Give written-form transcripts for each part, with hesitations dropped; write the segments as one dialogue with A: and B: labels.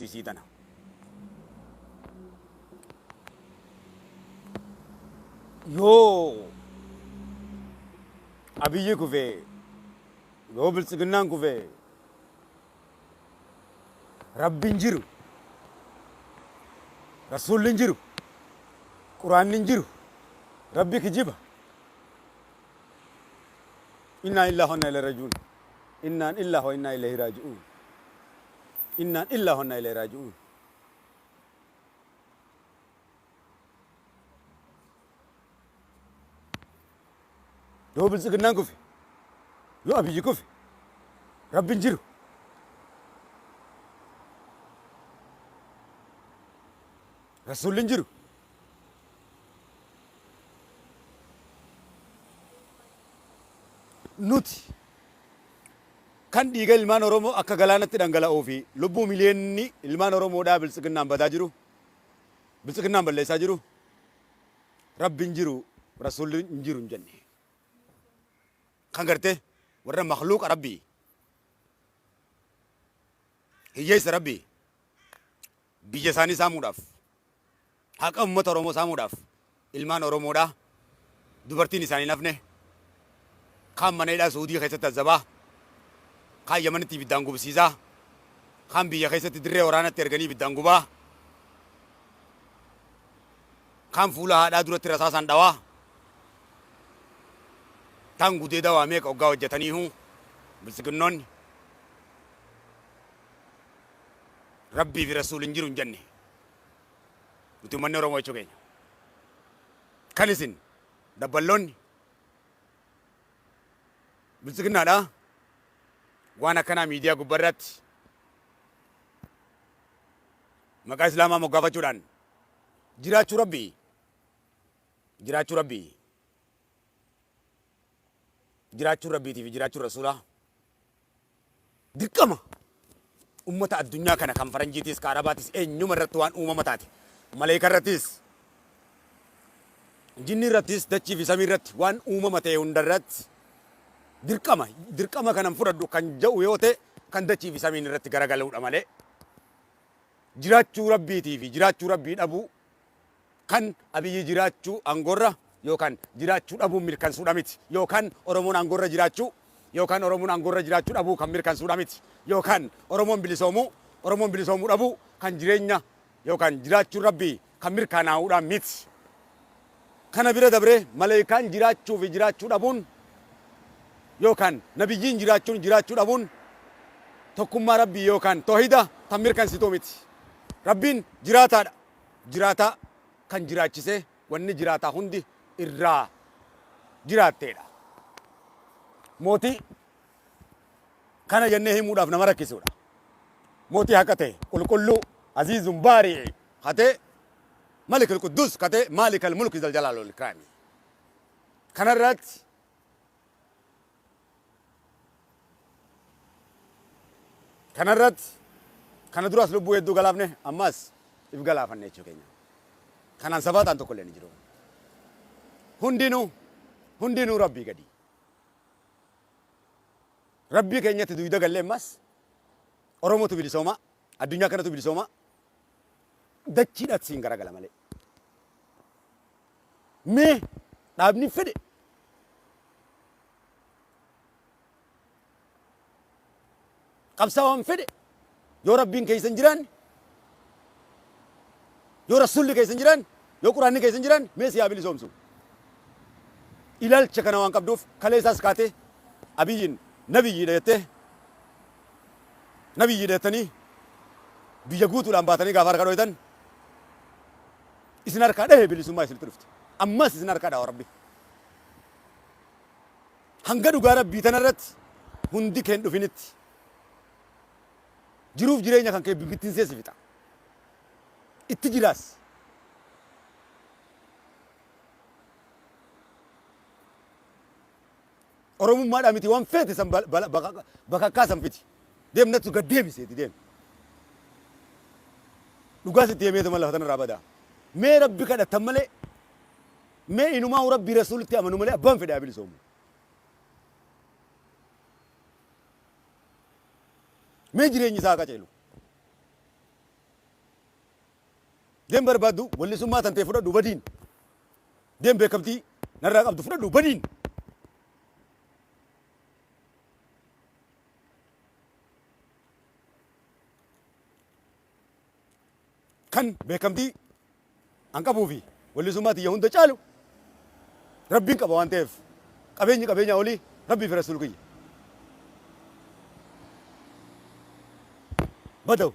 A: Isii tana. Yoo Abiyyi kufe, yoo Biltsiginnaan kufe, Rabbi hin jiru, Rasuulli hin jiru, Quraanni hin jiru, Rabbi kijiba. Innaa illaahi wa innaa ilayhi raaji'uun. Innaan illaahi wa innaa ilayhi raaji'uun. Innaan illaahi wa innaa ilayhi raaji'uun. Yoo Biltsiginnaan kufe, yoo Abiyyi kufe, Rabbi hin jiru. Rasuulli hin jiru. Nuti kan dhiiga ilmaan Oromoo akka galaanatti dhangala'uu fi lubbuu miliyeenni ilmaan Oromoodhaa Biltsiginnaan badaa jiru, Biltsiginnaan balleessaa jiru, Rabbi hin jiru, Rasuulli hin jiru hin jenne. Kan gartee warra makhluuqa Rabbii, hiyyeessa Rabbii, biyya isaanii saamuudhaaf, haqa uummata Oromoo saamuudhaaf ilmaan Oromoodhaa dubartiin isaanii hin hafne, kaan mana hidhaa Suudii keessatti azabaa, kaan Yamanitti ibiddaan gubsiisaa, kaan biyya keessatti dirree waraanatti erganii ibiddaan gubaa, kaan fuula haadhaa duratti rasaasaan dhawaa, kaan gudeeda waa meeqa hoggaa hojjetaniihu Biltsiginnoonni Rabbii fi Rasuul hin jiru hin jenne. Nuti uummanni Oromoo jechuu keenya. Kan isin dabballoonni Biltsiginnaadha waan akkanaa miidiyaa gubbarratti maqaa Islaamaa moggaafachuudhaan jiraachuu Rabbii jiraachuu Rabbii jiraachuu Rabbiitii fi jiraachuu Rasuulaa dirqama ummata addunyaa kana kan faranjiitiis ka arabaatis eenyuma irratti waan uumama taate maleeyka irrattis jinni irrattis dachii fi samii irratti waan uumama ta'e hunda irratti dirqama dirqama kanan fudhadhu kan ja'u yoo ta'e kan dachii fi samiin irratti garagaluudha malee jiraachuu Rabbiitii fi jiraachuu Rabbii dhabuu kan Abiyyi jiraachuu aangorra yookaan jiraachuu dhabuu mirkansuudha miti, yookaan Oromoon aangorra jiraachuu yookaan Oromoon aangorra jiraachuu dhabuu kan mirkansuudha miti, yookaan Oromoon bilisoomuu Oromoon bilisoomuu dhabuu kan jireenya yookaan jiraachuun Rabbii kan mirkanaa'uudha miti. Kana bira dabree maleeykaan jiraachuu fi jiraachuu dhabuun yookaan nabiyyiin jiraachuun jiraachuu dhabuun tokkummaa Rabbii yookaan toohida tan mirkansituu miti. Rabbiin jiraataadha. Jiraataa kan jiraachisee wanni jiraataa hundi irraa jiraatteedha. Mootii kana jennee himuudhaaf nama rakkisuudha. Mootii haqa ta'e, qulqulluu, aziizun baari'i katee, malikul quddus katee, maalikal mulki zal jalaal wal ikraami. Kanarratti Kanarratti kana duraas lubbuu hedduu galaafne, ammaas if galaafanne jechuu keenya. Kanaan sabaataan tokko illee ni jiru. Hundinuu hundinuu Rabbii gadi. Rabbii keenyatti duyda gallee ammas Oromootu bilisooma, addunyaa kanatu bilisooma, dachiidhaatti siin garagala malee. Mee dhaabni fedhe qabsaawaan fedhe yoo Rabbiin keessa hin jiraanne, yoo Rasuulli keessa hin jiraanne, yoo Quraanni keessa hin jiraanne, mee si haa bilisoomsu. Ilaalcha kana waan qabduuf kaleessaas kaatee Abiyyiin nabiyyiidha jettee, nabiyyiidha jettanii biyya guutuudhaan baatanii gaafa harka dhoytan isin harkaa dhahe bilisummaa isinitti dhufte. Ammas isin harkaa dhawa Rabbi. Hanga dhugaa Rabbii tanarratti hundi keen dhufinitti jiruuf jireenya kan kee bibittinsee si fixa. Itti jiraas. Oromummaadhaa miti waan feete san bakakkaa san fiti. Deem nattu gad deebiseeti deem. Dhugaa sitti himeetuma lafa tanarraa badaa. Mee Rabbi kadhattan malee, mee inumaa Rabbii Rasuulitti amanu malee abbaan fedhe haa bilisoomu. Mee jireenyi isaa haa qaceelu. Deem barbaaddu wallisummaa tantee fudhadhu badiin. Deem beekamtii narraa qabdu fudhadhu badiin. Kan beekamtii an qabuu fi wallisummaa tiyya hunda caalu Rabbiin qaba waan ta'eef qabeenyi qabeenyaa olii Rabbii fi Rasuul kiyya. Badaw.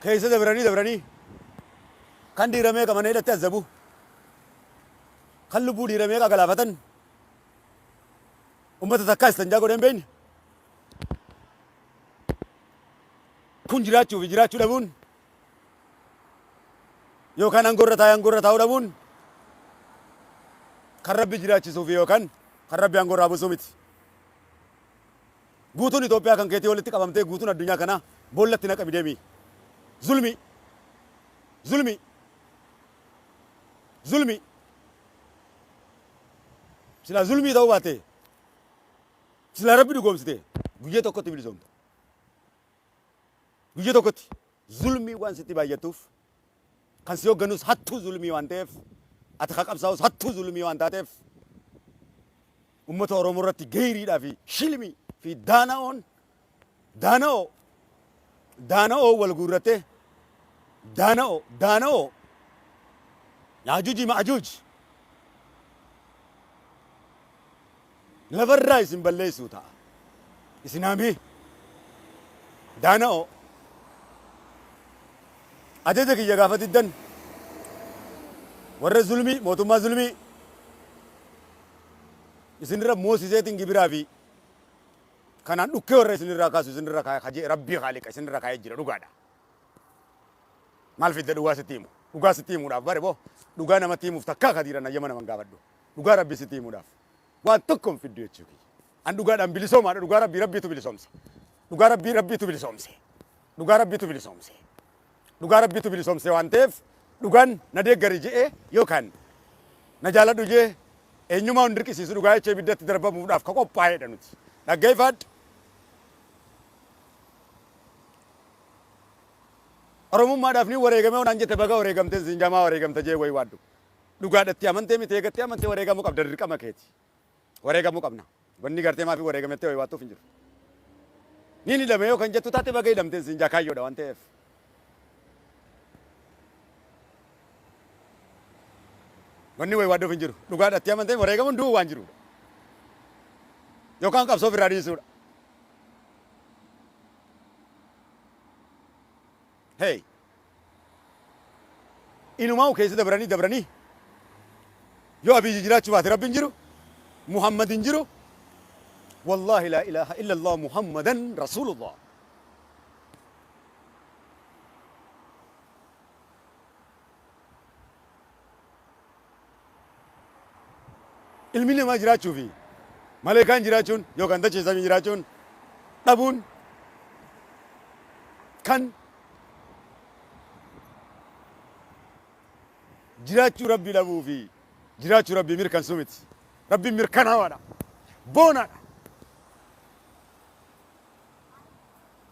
A: Keessa dabranii dabranii kan dhiira meeqa mana hidhatti azzabu, kan lubbuu dhiira meeqa galaafatan, ummata takkaa istanjaa godhee hin beekne. Kun jiraachuu fi jiraachuu dhabuun yookaan aangoo irra taa'ee aangoo irra taa'uu dhabuun kan Rabbi jiraachisuu fi yookaan kan Rabbi aangoo irraa buusuu miti. Guutuun Itoophiyaa kan keetii walitti qabamtee guutuun addunyaa kanaa boollatti naqami deemi. Zulmi. Zulmi. Zulmi. Silaa zulmii ta'uu baate silaa Rabbi dhugoomsite guyyaa tokkotti bilisoomta. Guyyaa tokkotti zulmii waan sitti baay'attuuf kan si hoogganus hattuu zulmii waan ta'eef ati ka qabsaa'us hattuu zulmii waan taateef ummata Oromoo irratti geeyriidhaa fi shilmii fi daana'oon daana'oo daana'oo wal guurrattee daana'oo daana'oo yaajuuji ma'ajuuj lafarraa isin balleessuu ta'a. Isin haamee daana'oo ajaja kiyya gaafa diddan warra zulmii mootummaa zulmii isinirra moosiseetiin gibiraa fi kanaan dhukkee warra isinirraa kaasu isinirra kaaya kajee rabbii haaliqa isinirra kaayee jira dhugaadha. Maal fidda dhugaa sitti himu? Dhugaa sitti himuudhaaf bare boo dhugaa namatti himuuf takkaa kadiiran hayyama naman gaafadhu. Dhugaa rabbii sitti himuudhaaf waan tokko hin fiddu jechuu kiyya. An dhugaadhaan bilisoomaadha dhugaa rabbii rabbiitu bilisoomse. Dhugaa rabbii rabbiitu bilisoomse. Dhugaa rabbiitu bilisoomse. Dhugaa rabbiitu bilisoomse waan ta'eef dhugaan na deeggari je'ee yookaan na jaaladhu je'ee eenyumaa hin dirqisiisu dhugaa jecha ibiddatti darbamuudhaaf ka qophaa'eedha nuti. Dhaggeeffadhu. Oromummaadhaaf ni wareegame onaan jette baga wareegamteen siin jamaa wareegamta jee wayi waaddu. Dhugaadhatti amantee miti eegatti amantee wareegamuu qabda dirqama keeti. Wareegamuu qabna. Wanni gartee maafi wareegamettee wayi waattuuf hin jiru. Niin hidhame yoo kan jettu taate baga hidhamteen siin jaa kaayyoodha waan ta'eef. Wanni wayi waadduuf hin jiru. Dhugaadhatti amantee wareegamuun du'uu waan jirudha. Yookaan qabsoo ofirraa dhiisuudha. Hey. Inumaa keessa dabranii dabranii yoo Abiyyi jiraachuu baate Rabbi hin jiru, Muhammad hin jiru. Wallaahi laa ilaaha illallah Muhammadan Rasuulullah. Ilmi namaa jiraachuu fi maleekaan jiraachuun yookaan dachee samii jiraachuun dhabuun kan jiraachuu rabbii dhabuu fi jiraachuu rabbii mirkansuu miti. Rabbiin mirkanaawaadha. Boonaadha.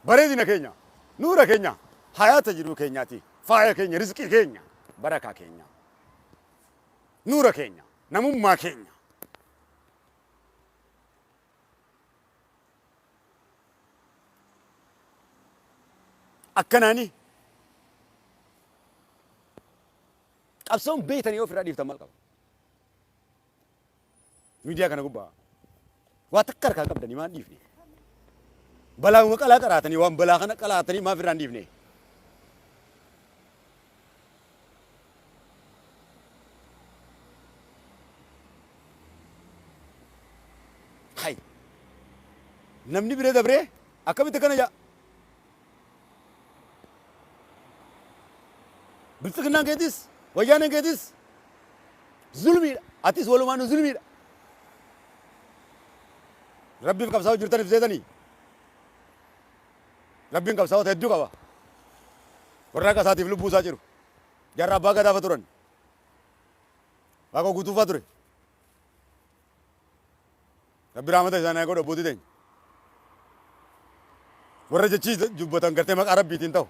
A: Bareedina keenya, nuura keenya, hayaata jiruu keenyaati, faaya keenya, rizqii keenya, barakaa keenya. Nuura keenya, namummaa keenya. Akkanaani qabsoon beeytanii yoo ofirraa dhiiftan maal qaba? Miidiyaa kana gubbaa waa takka harkaa qabdanii maan dhiifne? Balaawuma qalaa qaraatanii waan balaa kana qalaatanii maaf irraa hin dhiifne? Hay. Namni bira dabree akkamitti akkana jedha? Bilxiginnaan keetis wayyaaneen keetis zulmiidha. Atis walumaanuu zulmiidha. Rabbiif qabsaa'uu jirtaniif seetanii. Rabbiin qabsaa'ota hedduu qaba. Warra akka isaatiif lubbuu isaa jiru. Jaarraa abbaa gadaafa turan. Waaqoo Guutuufaa ture. Rabbi rahmata isaanii haa godhu abbootii teenya. Warra jechii dubbatan gartee maqaa Rabbiitiin ta'u.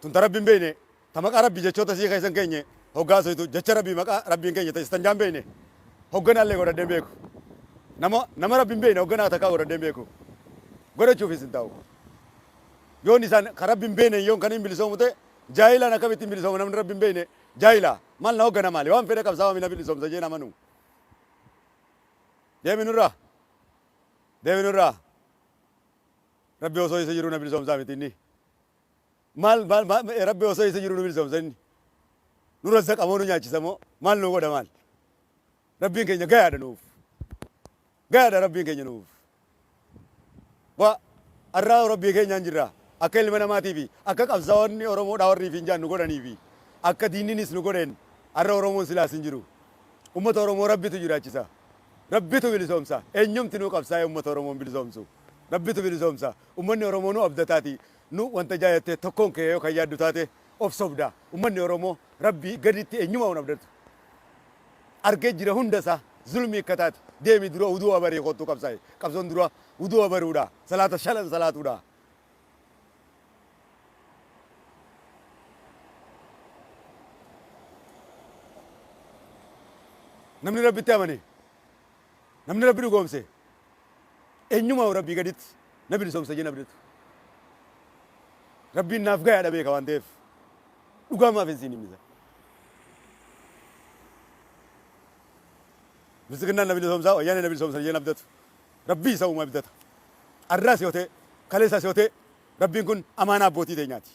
A: Tun ta Rabbi hin beekne ta maqaa Rabbii jechoota sii keessa hin keenye hoggaa soitu jecha Rabbii maqaa Rabbii hin keenye ta istanjaa hin beekne hogganaallee godhadhee hin beeku. Nama Rabbi hin beekne hogganaa takkaa godhadhee hin beeku. Godhachuufis hin ta'u. Yoon isaan ka Rabbi hin beekne yoon kan hin bilisoomu ta'e jaahilaan akkamitti hin bilisooma namni Rabbi hin beekne jaahila. Maal na hoggana maali waan fedhe qabsaa'aa mina bilisoomsa jeen amanu. Deemi nurraa. Deemi nurraa. Rabbi osoo isa jiruu na bilisoomsaa miti inni. Maal maal maal Rabbi osoo isa jiruu nu bilisoomsa inni. Nu razzaqa moo nu nyaachisa moo maal nu godha maal. Rabbiin keenya gayaadha nuuf. Gayaadha Rabbiin keenya nuuf. Wa arraa Rabbii keenyaan jirra. Akka ilma namaatii fi akka qabsaa'onni Oromoodhaa warri fi hin nu godhanii fi akka diinninis nu godheen arra Oromoon silaas hin jiru. Ummata Oromoo Rabbitu jiraachisa. Rabbitu bilisoomsa. Eenyumti nuu qabsaa'ee ummata Oromoon bilisoomsu. Rabbitu bilisoomsa. Ummanni Oromoo nu abdataati. Nu wanta jaayattee tokkoon kee yoo kan yaaddu taate of sobda. Ummanni Oromoo Rabbii gaditti eenyumaa hin abdatu. Argee jira hunda isaa zulmii akka taate. Deemi dura wudu'a barii kottu qabsaa'i. Qabsoon dura wudu'a baruudha. Salaata shanan salaatuudha. Namni Rabbitti amane, namni Rabbi dhugoomse, eenyumaa Rabbii gaditti na bilisoomsa jee abdatu. Rabbiin naaf gayaadha beeka waan ta'eef. Dhugaa maaf hin siin himisa. Biltsiginnaan na bilisoomsaa, wayyaanee na bilisoomsa jeen abdatu. Rabbii isa uume abdata. Arraas yoo ta'e, kaleessaas yoo ta'e, Rabbiin kun amaanaa abbootii teenyaati.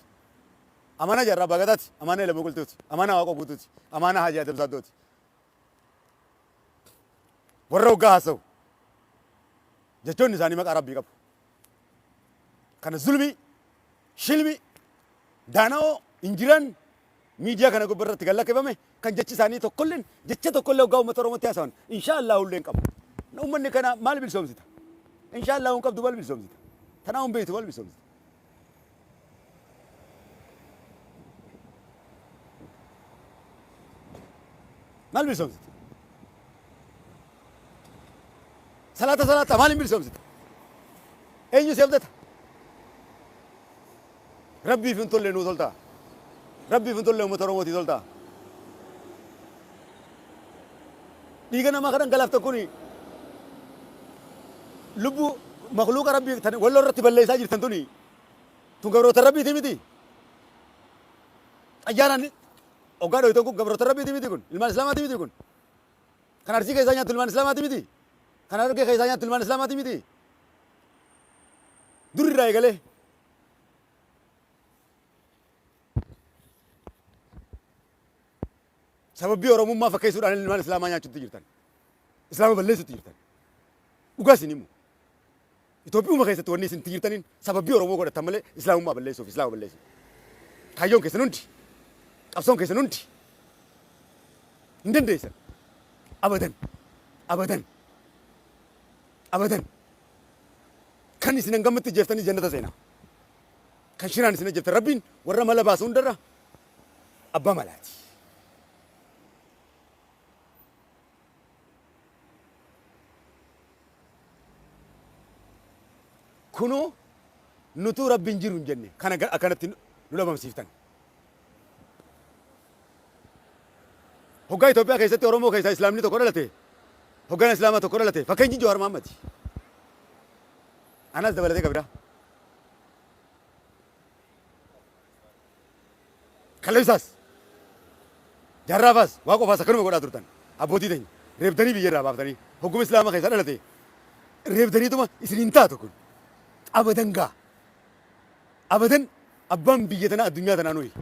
A: Amaanaa Jaarraa Abbaa Gadaati, amaanaa Elemoo Qilxuuti, amaanaa Waaqoo Guutuuti, amaanaa Haajii Adam Saaddooti. Warra hoggaa haasa'u jechoonni isaanii maqaa Rabbii qabu. Kana zulmii, shilmii, daana'oo, injiraan miidiyaa kana gubbaa irratti gad lakkifame kan jechi isaanii tokkolleen jecha tokkollee hoggaa uummata Oromootti haasawan inshaa Allahu illee hin qabu. Uummanni kana maal bilisoomsita? Inshaa Allahu hin qabdu maal bilisoomsita? Tanaa hin beektu maal bilisoomsita? Maal bilisoomsita? Salaata salaata maal hin bilisoomsita? Eenyu si abdata? Rabbiif hin tolle nuu toltaa. Rabbiif hin tolle uummata Oromootii toltaa. Dhiiga namaa kan dhangalaaftan kuni lubbuu makluuqa Rabbii tan walloo irratti balleessaa jirtan tuni tun gabroota Rabbiiti miti. Xayyaaraan hoggaa dhoytan kun gabroota Rabbiiti miti kun ilmaan Islaamaati miti kun. Kan Arsii keessaa nyaattu ilmaan Islaamaati miti. Kan Harargee keessaa nyaattu ilmaan Islaamaati miti. Dur irraa eegalee. Sababii Oromummaa fakkeessuudhaan ilmaan Islaamaa nyaachuutti jirtan. Islaama balleessuutti jirtan. Dhugaa isin himu. Itoophiyuma keessatti wanni isin jirtaniin sababii Oromoo godhatan malee Islaamummaa balleessuuf Islaama balleessuuf. Kaayyoon keessan hundi qabsoon keessan hundi hin dandeessan. Abadan. Abadan. Abadan. Kan isin hangammatti jeeftanii jannata seenaa. Kan shiraan isin ajjeeftan Rabbiin warra mala baasu hundarra abbaa malaati. Kunoo nutuu Rabbiin jiru hin jenne kana akkanatti nu dhabamsiiftan. Hoggaa Itoophiyaa keessatti Oromoo keessaa Islaamni tokko dhalate, hoggaan Islaamaa tokko dhalate, fakkeenyi Jawaar Mahaammadi. Anas dabalatee kabira. Kaleessaas jaarraafaas waa qofaas akkanuma godhaa turtan. Abbootii teenya reebdanii biyya irraa baaftanii hogguma Islaama keessaa dhalate reebdaniituma isin hin taatu kun. Abadan gaa. Abadan abbaan biyya tanaa addunyaa tanaa nuyi.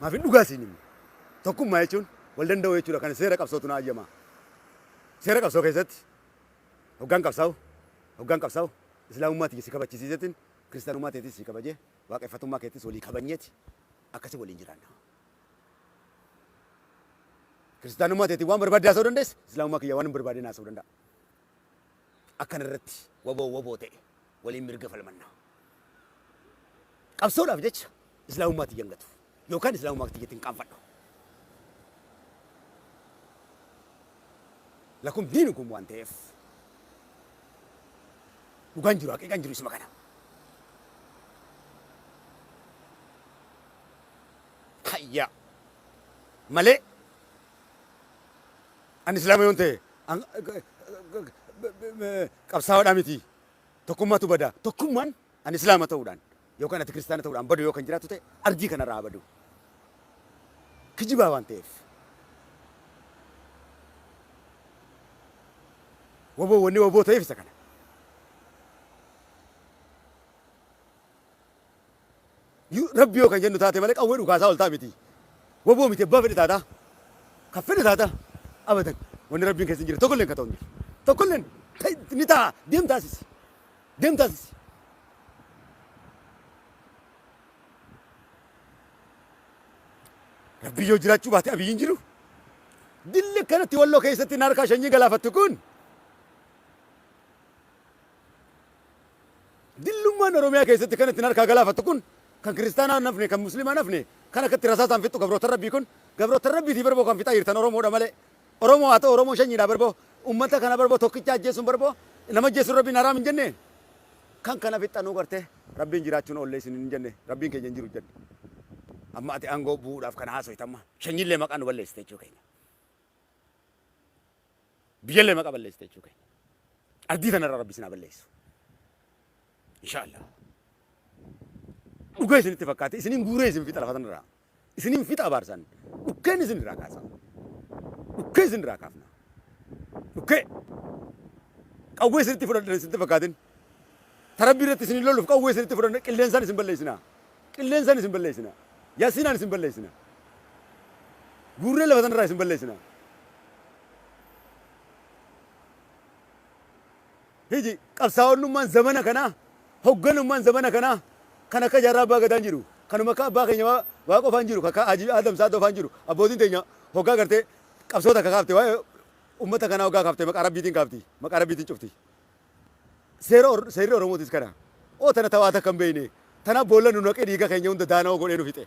A: Maaf hin dhugaa siin himne. Tokkummaa jechuun wal danda'uu jechuudha kan seera qabsootu na ayyamaa. Seera qabsoo keessatti hoggaan qabsaa'u hoggaan qabsaa'u islaamummaa tiyya si kabachisiisetin kiristaanummaa teetis si kabajee waaqeffatummaa keetis walii kabanyeeti akkasi waliin jiraanna. Kiristaanummaa teetiin waan barbaadde haasa'uu dandeessa islaamummaa kiyya waan hin barbaadeen haasa'uu danda'a. Akkana irratti waboo waboo ta'e waliin mirga falmanna. Qabsoodhaaf jecha islaamummaa tiyya hin gatu. Yookaan islaamummaa kiyyatti hin qaanfadhu. Lakum diinukum waan ta'eef. Dhugaan jiru haqiiqaan jiru isuma kana. Hayya malee ani islaama yoon ta'e qabsaa'oodhaa miti. Tokkummaatu bada. Tokkummaan ani islaama ta'uudhaan yookaan ati kiristaana ta'uudhaan badu yoo kan jiraatu ta'e ardii kanarraa haa badu. Kijibaa waan ta'eef. Waboo wanni waboo ta'eef isa kana. Rabbi yoo kan jennu taate malee qawwee dhukaasaa ol ta'a miti. Waboo miti abbaa fedhe taataa. Kan fedhe taataa. Abadan. Wanni rabbiin keessa hin jirre tokkolleen ka ta'u hin jiru. Tokkolleen ni ta'a. Deem taasisi. Deem taasisi. Rabbi yoo jiraachuu baate abiyyiin jiru. Dilli kanatti walloo keessatti narkaa shanyii galaafattu kun. Dillummaan Oromiyaa keessatti kan ittiin harkaa galaafattu kun kan kiristaanaa hin hafne kan muslimaa hin hafne kan akkatti rasaasaan fixxu gabroota rabbii kun gabroota rabbiitii barboo kan fixaa jirtan Oromoodha malee Oromoo haa ta'u Oromoo shanyiidha barboo ummata kana barboo tokkicha ajjeesuun barboo nama ajjeesuun rabbiin haraam hin jenne kan kana fixxanuu gartee rabbiin jiraachuun oollee isin hin jenne rabbiin keenya hin jiru jenne amma ati aangoo bu'uudhaaf kana haasoyta amma shanyiillee maqaa nu balleessite jechuu keenya. Biyyallee maqaa balleessite jechuu keenya. Ardii tanarra rabbi isin haa balleessu. Inshaallah. Dhugaa isinitti fakkaate isiniin guuree isin fixa lafa tanarraa. Isiniin fixa abaarsan. Dhukkeen isin irraa kaasa. Dhukkee isin irraa kaafna. Dhukkee. Qawwee isinitti fudhadhan isinitti fakkaatin. Tarabbii irratti isin loluuf qawwee isinitti fudhanne qilleensaan isin balleessina. Qilleensaan isin balleessina. Yaasiinaan isin balleessina. Guurree lafa sanarraa isin balleessina. Hiji qabsaa'onnummaan zamana kanaa hogganummaan zamana kanaa kan akka jaarraa abbaa gadaan jiru kanuma akka abbaa keenya waa qofaan jiru akka Haji Adam Saadoo faan jiru abbootiin teenya hoggaa gartee qabsoo takka kaafte waa'ee ummata kanaa hoggaa kaafte maqaa rabbiitiin kaafti maqaa rabbiitiin cufti. Seera Or- seerri Oromootis kana. Oo tana tawaa takka hin beekne. Tana boolla nu naqee dhiiga keenya hunda daana'oo godhee nu fixe.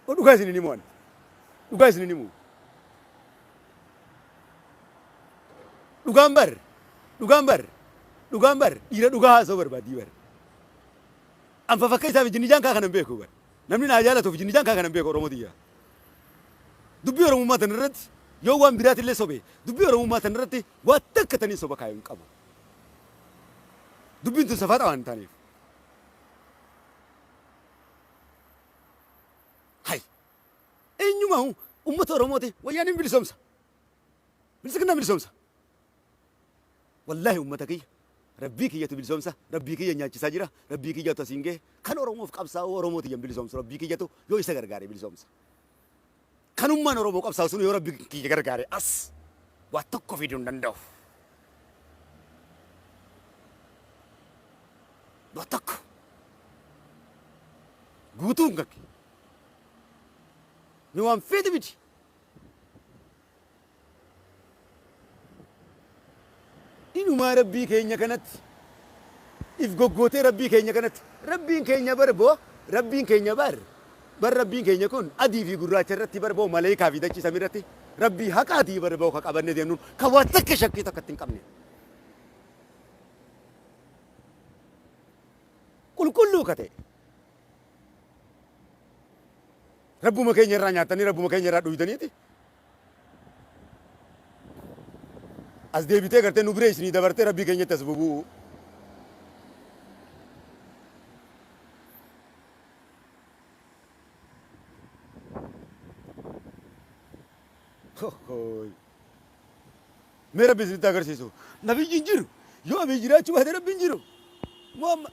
A: Oo dhugaa isin hin himu ani. Dhugaa isin hin himu. Dhugaan bar. Dhugaan bar. Dhugaan bar. Dhiira dhugaa haasa'uu barbaadii bar. An fafakka isaaf jinnijaan kaa kana hin beeku bar. Namni naa jaalatuuf jinnijaan kaa kana hin beeku Oromoo tiyya. Dubbii Oromummaa tana irratti yoo waan biraatillee sobe dubbii Oromummaa tana irratti waa takka taniin soba kaayu hin qabu. Dubbiin tun safaaxa waan hin taaneef. Hay! Eenyumaa uummata Oromooti wayyaaniin bilisoomsa. Bilisiginnaan bilisoomsa. Wallaahi ummata kiyya Rabbii kiyyatu bilisoomsa, Rabbii kiyya nyaachisaa jira, Rabbii kiyyatu asiin gahe, kan Oromoof qabsaa'u Oromoo tiyyan bilisoomsu Rabbii kiyyatu yoo isa gargaare bilisoomsa. Kanummaan Oromoo qabsaa'u sun yoo Rabbi kiyya gargaare as waa tokko fiduu hin danda'u. Waa tokko. Guutuun kakki. Mi waan feete miti. Inumaa Rabbii keenya kanatti if goggootee Rabbii keenya kanatti Rabbiin keenya bar boo Rabbiin keenya bar bar Rabbiin keenya kun adii fi gurraacha irratti bar boo maleekaa fi dachii samii irratti Rabbii haqaatii bar boo ka qabannee deemnuun ka waa takka shakkii takka itti hin qabne. Qulqulluu ka ta'e. Rabbuma keenya irraa nyaattanii Rabbuma keenya irraa dhuydaniiti. As deebitee gartee nu bira isinii dabartee Rabbii keenyatti as bubu'u. Hohooy. Mee Rabbi isinitti agarsiisu. Nabiyyi hin jiru. Yoo abiy jiraachuu baate Rabbi hin jiru. Moo amma.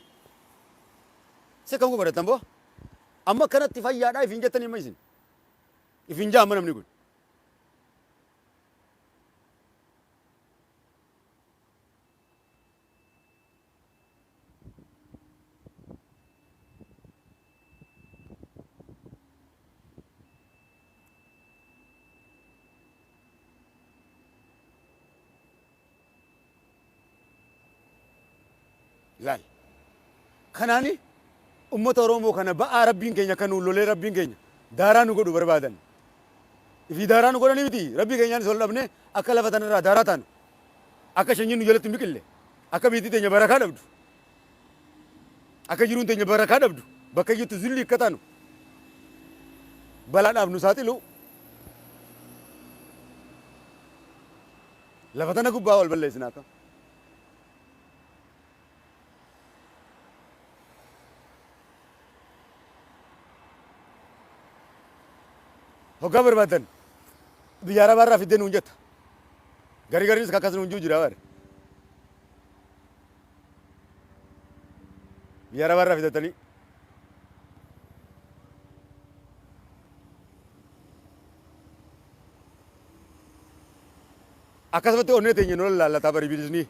A: Se kam godhatan boo? Amma akkanatti fayyaadhaa ifiin jettanii amma isin. Ifiin jaa amma namni kun. Laal. Kanaani Ummata Oromoo kana ba'aa Rabbiin keenya akka nuun lolee Rabbiin keenya daaraa nu godhu barbaadan. Ifii daaraa nu godhanii miti Rabbii keenyaanis wal dhabnee akka lafa tanarraa daaraa taanu. Akka shanyiin nu jalatti hin biqille. Akka biitti teenya barakaa dhabdu. Akka jiruun teenya barakaa dhabdu. Bakka iyyutti zulli akka taanu. Balaadhaaf nu saaxilu. Lafa tana gubbaa wal balleessina akka. Hoggaa barbaadan biyya arabaa irraa fiddee nuun jetta. Garii gariinis akkas nuun jiru jira bare. Biyya arabaa irraa fidatanii. Akkasumatti onnee teenya nu lallaallataa bari bilisni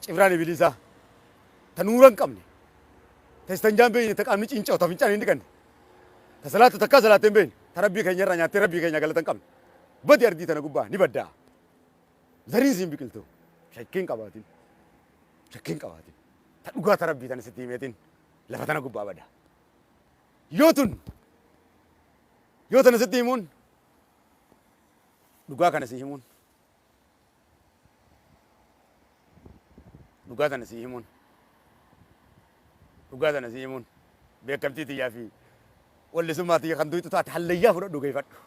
A: cifraan ibilisaa ta nuura hin qabne ta istanjaa hin beekne ta qaamni cinca'u ta fincaan hin dhiqanne ta salaata takkaa salaattee hin beekne ta rabbii keenya irraa nyaattee rabbii keenya galata hin qabne badi ardii tana gubbaa ni baddaa zariin siin biqiltu shakkii hin qabaatin shakkii hin qabaatin ta dhugaa ta rabbii tana sitti himeetin lafa tana gubbaa bada yoo tun yoo tana sitti himuun Dhugaa kana sii himuun. Dhugaa tana sii himuun. Dhugaa tana sii himuun. Beekamtii tiyyaa fi wallisummaa tiyya kan duyxu taate hallayyaa fudhadhu geeffadhu.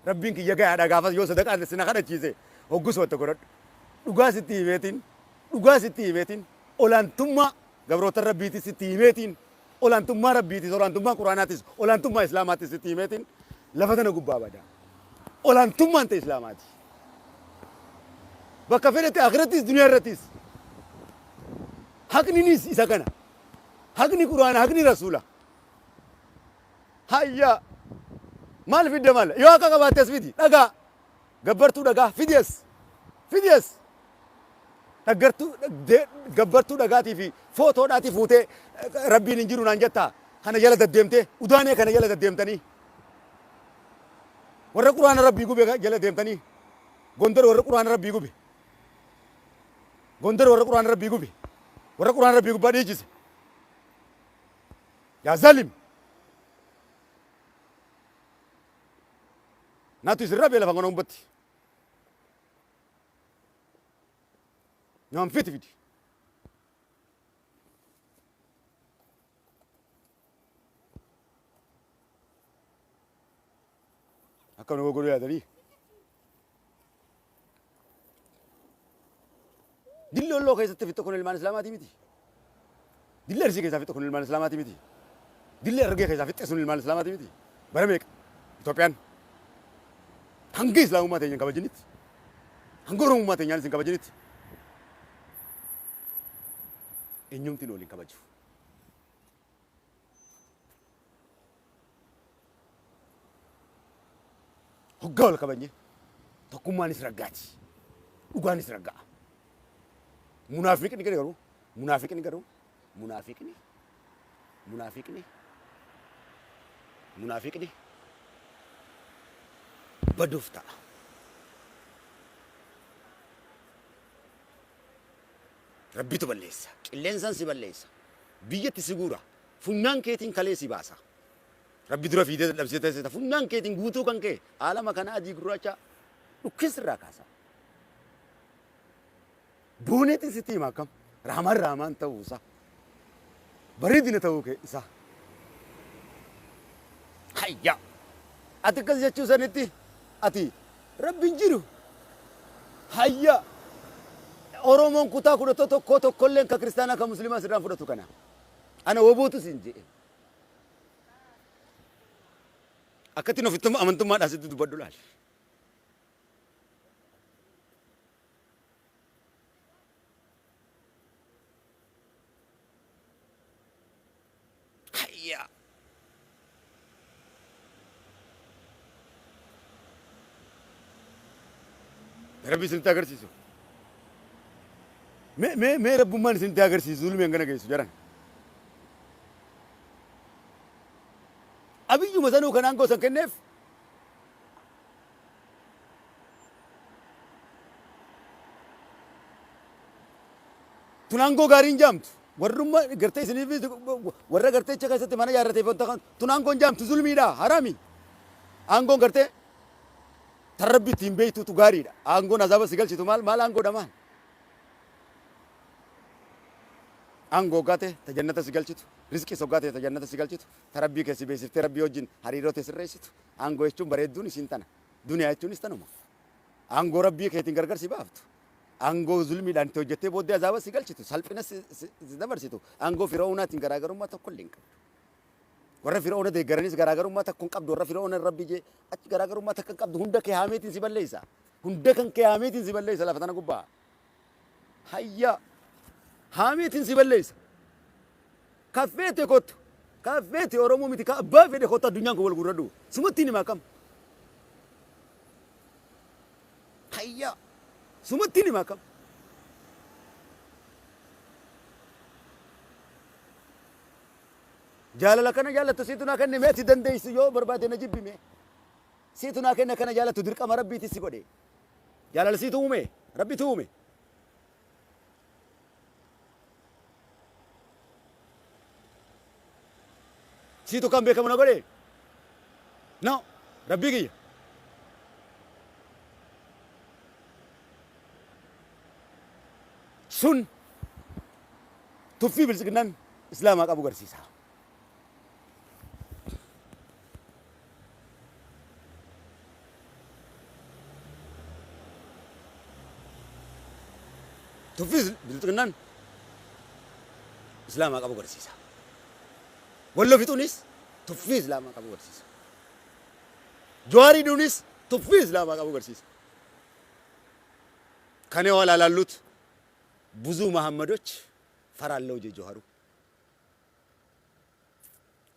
A: Rabbiin kiyya gayaadha gaafas yoo sadaqaan si na kadhachiise hoggus watta godhadhu. Dhugaa sitti himeetiin dhugaa sitti himeetiin olaantummaa gabroota rabbiitis sitti himeetiin olaantummaa rabbiitis olaantummaa quraanaatis olaantummaa islaamaatis sitti himeetiin lafa tana gubbaa bada. Olaantummaan ta'e islaamaati. Bakka fedhete akhirattis duniyaa irrattis. Haqninis isa kana. Haqni quraana haqni rasuula. Hayya maal fidda maal yoo akka qabaatte as fidi dhagaa gabbartuu dhagaa fidi as fidi as dhaggartuu gabbartuu dhagaatii fi footoodhaatii fuutee rabbiin hin jiru naan jettaa kana jala deddeemtee udaanee kana jala deddeemtanii warra quraana rabbii gube jala deemtanii gondar warra quraana rabbii gube gondar warra quraana rabbii gube warra quraana rabbii gubbaa dhiichise yaa zalim naatu isin rabee lafa kana humbatti naan fiti fidi Akka nu godhuu yaadanii. Dilli olloo keessatti fixxe kun ilmaan Islaamaatii miti. Dilli Arsii keessaa fixxe kun ilmaan Islaamaatii miti. Dilli Harargee keessaa fixxe sun ilmaan Islaamaatii miti. Bara meeqa Itoophiyaan hanga Islaamummaa teenya hin kabajinitti hanga Oromummaa teenyaanis hin kabajinitti eenyumti nu waliin kabaju. Hoggaa wal kabajne tokkummaanis raggaati. Dhugaanis ragga'a. Munaafiqni garuu munaafiqni garuu munaafiqni munaafiqni munaafiqni baduuf ta'a. Rabbitu balleessa. Qilleensan si balleessa. Biyyatti si guura. Funyaan keetiin kalee si baasa. Rabbi dura fiidee dadhabsiisee teessisa. Funyaan keetiin guutuu kan kee aalama kana adii gurraacha dhukkee sirraa kaasa. Booneetiin sitti hima akkam. Raamaan raamaan ta'uu isaa. Bareedina ta'uu kee isaa. Hayya. Ati akkas jechuu sanitti ati Rabbi hin jiru. Hayya. Oromoon kutaa kudha tokkoo tokkolleen ka kiristaanaa ka musliimaa sirraan fudhatu kana. Ana wobootu siin je'e. Akkatti ofitti amantummaadhaan sitti dubbadhu laal. Hayya. Rabbi isinitti agarsiisu. Mee mee mee rabbummaan isinitti agarsiisu zulmii hangana geessu jaran. Abiyyuma sanuu kan aangoo san kenneef tun aangoo gaarii hin jaamtu. Warrumma gartee isiniif warra gartee achi keessatti mana ijaarrateef wanta kan tun aangoon jaamtu zulmiidha haraami. Aangoon gartee tan rabbi ittiin beektutu gaariidha. Aangoon azaaba si galchitu maal maal aangoodha maal? Aangoo hoggaa ta'e ta jannata si galchitu, rizqiis hoggaa ta'e ta jannata si galchitu, ta rabbii kee si beeksiftee rabbii wajjin hariiroo tee sirreessitu. Aangoo jechuun bareedduun isiin tana. Duniyaa jechuunis tanuma. Aangoo rabbii keetiin gargar si baaftu. Aangoo zulmiidhaan itti hojjettee booddee azaaba si galchitu, salphina si dabarsitu, aangoo Fir'aawnaatiin garaagarummaa tokko illee hin qabdu. Warra Fir'aawna deeggaranis garaagarummaa takka hin qabdu, warra Fir'aawna Rabbi jee achi garaagarummaa takka hin qabdu, hunda kee haameetiin si balleessa. Hunda kan kee haameetiin si balleessa lafa tana gubbaa. Hayya haameetiin si balleessa. Ka feete kottu, ka feete Oromoo miti, ka abbaa fedhe kottu addunyaan kun wal guurradhu. Sumatti himaa kam? Hayya sumatti himaa kam? Jaalala kana jaalattu siitu naa kenne mee ati dandeessu yoo barbaade na jibbi mee. Siitu naa kenne kana jaalattu dirqama rabbiiti si godhe. Jaalala siitu uume rabbitu uume. Siitu kan beekamu na godhe. No rabbii kiyya. Sun tuffii biltsiginnaan islaamaa qabu garsiisa. Tuffii biltsiginnaan islaamaa qabu garsiisa. Walloo fixuunis tuffii islaamaa qabu garsiisa. Jawaar hidhuunis tuffii islaamaa qabu garsiisa. ከኔ ኋላ ላሉት ብዙ መሐመዶች ፈራለሁ ጄ ጆሃሩ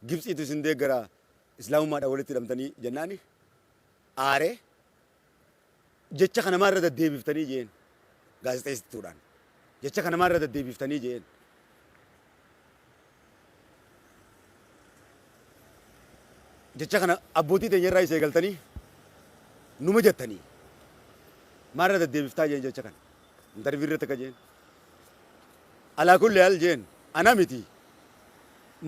A: Gibxiitu isin deeggara islaamummaadhaan walitti hidhamtanii jennaani aaree jecha kana maal irra deddeebiftanii jeen gaazexeessituudhaan jecha kana maal irra deddeebiftanii jeen jecha kana abbootii teenya irraa isa eegaltanii numa jettanii maal irra deddeebiftaa jeen jecha kana intarvii irratti akka jeen alaa kulli haal jeen ana miti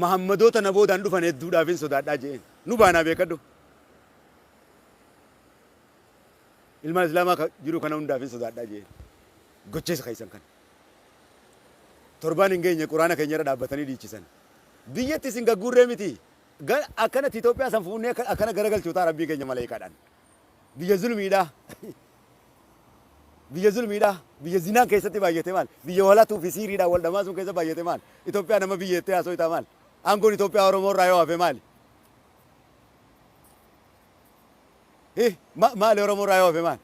A: Mahammadoota na boodaan dhufan hedduudhaafin sodaadhaa je'een. Nu baanaa beekadhu. Ilmaan Islaamaa ka jiru kana hundaafin sodaadhaa je'een. Gocha isa keessan kana. Torbaan hin geenye quraana keenya irra dhaabbatanii dhiichisan. Biyyatti isin gagguurree miti. Akkanatti Itoophiyaa san fuunnee akkana garagalchuu ta'a Rabbii keenya maleeykaadhaan. Biyya zulmiidhaa. Biyya zulmiidhaa. Biyya zinaan keessatti baay'ate maal? Biyya walatuu fi siiriidhaan wal dhamaasuun keessa baay'ate maal? Itoophiyaa nama biyya jettee haasoftaa maal? Aangoon Itoophiyaa Oromoo irraa yoo hafe maali? Eh, maali Oromoo irraa yoo hafe maal?